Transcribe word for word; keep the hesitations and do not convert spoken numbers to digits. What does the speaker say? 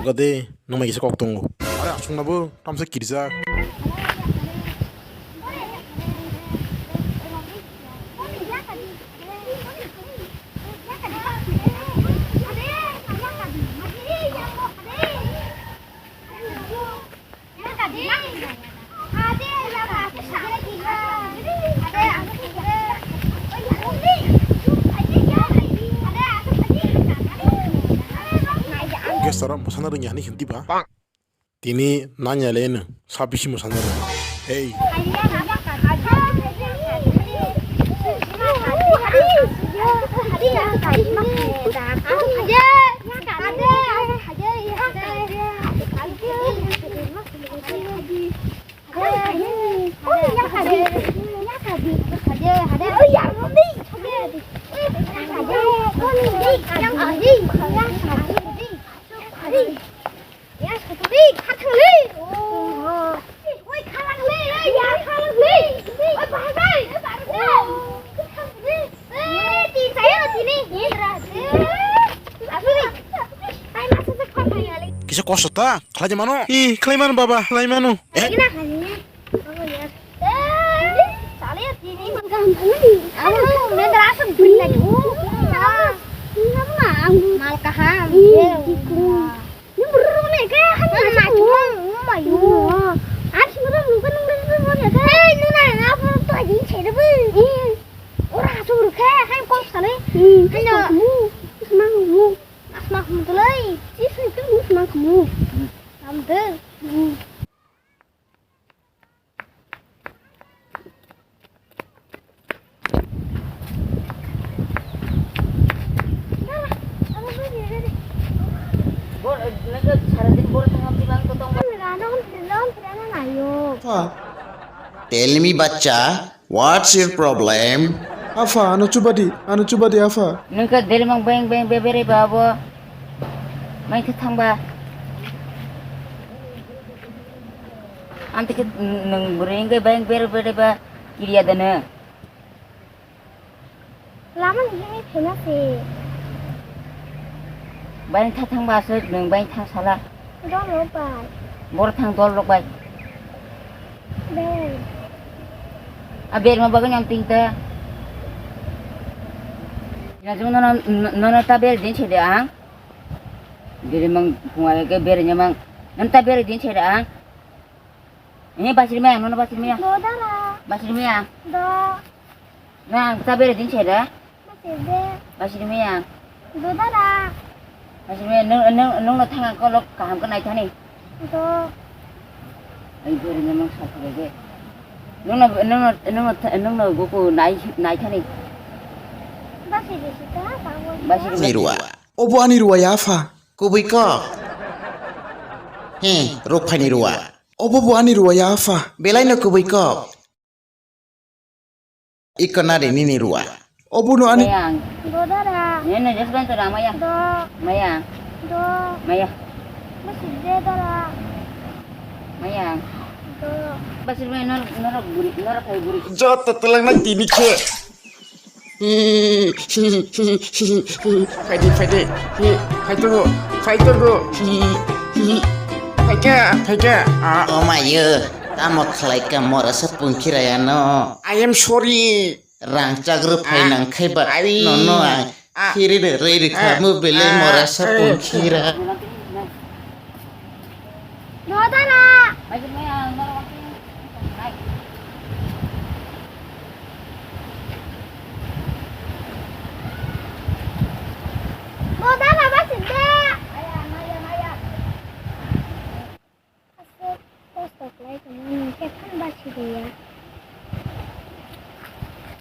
Gade, nang mai kisa kok tongo. Are aswk nabo, tamsa kirjak. Guest oro mwsana rwngya hinwi khe diba? Tini nanya le no, sa bisi mwsana rwngya. Hey. Kisa kosto ta, khlai mano? Ih, khlai mano baba, khlai mano. Eh? Mal kaham. Bor, nokha saradin bor tongma tibang to tongma. Tell me, bachcha, what's your problem? Apha, ano chubadi, ano chubadi, apha. Nokha derimang beng beng bebere babo. Mai thangba. Ang tike nung bwrwi wngwi bayang bere bere ba kiriya dano. Lama ni himwi phena se. Bayang tha thang ba aswk nung bayang tha sala. Dol rok bai. Bor thang dol rok bai. Ber. A ber ma bagwi ang ting ta. Ya jung nono nono ta ber din se de ang. Bere mang phunga ke bere nyamang. Nanta bere din chera ang. Ini basir meyang, nono basir meyang. Do dara. Basir meyang. Do. Nang ta bere din chera. Basir de. Basir meyang. Do dara. Basir meyang, nung nung nung no thang kolok kaham ko nai thani. Do. Ai bere nyamang sa thare de. Nung no nung no nung no nung no goko nai nai thani. Basir de sita. Basir. Nirwa. Obo ani ruwa ya apha. Kubui kok. He, rukphaini ruwa. Obo bo ani ruwa ya apha. Belaino kubui kok. Iko nari nini ruwa. Obo no ani. Mayang. Do dara. Nene jesban to ramaya. Do. Maya. Do. Maya. Masih de dara. Maya. Do. Basir me nor nor buri nor kai buri. Joto telang na tini khe. Phaidi, phaidi. Phaitongo, phaitongo. Phaikha, phaikha. Ah. Omayo, tamo khlaikha morasa pungkhirayano? I am sorry. Rang chagru phainang khaiba. Nono ang khiri de rei rikha mo bele morasa pungkhira. Dodara.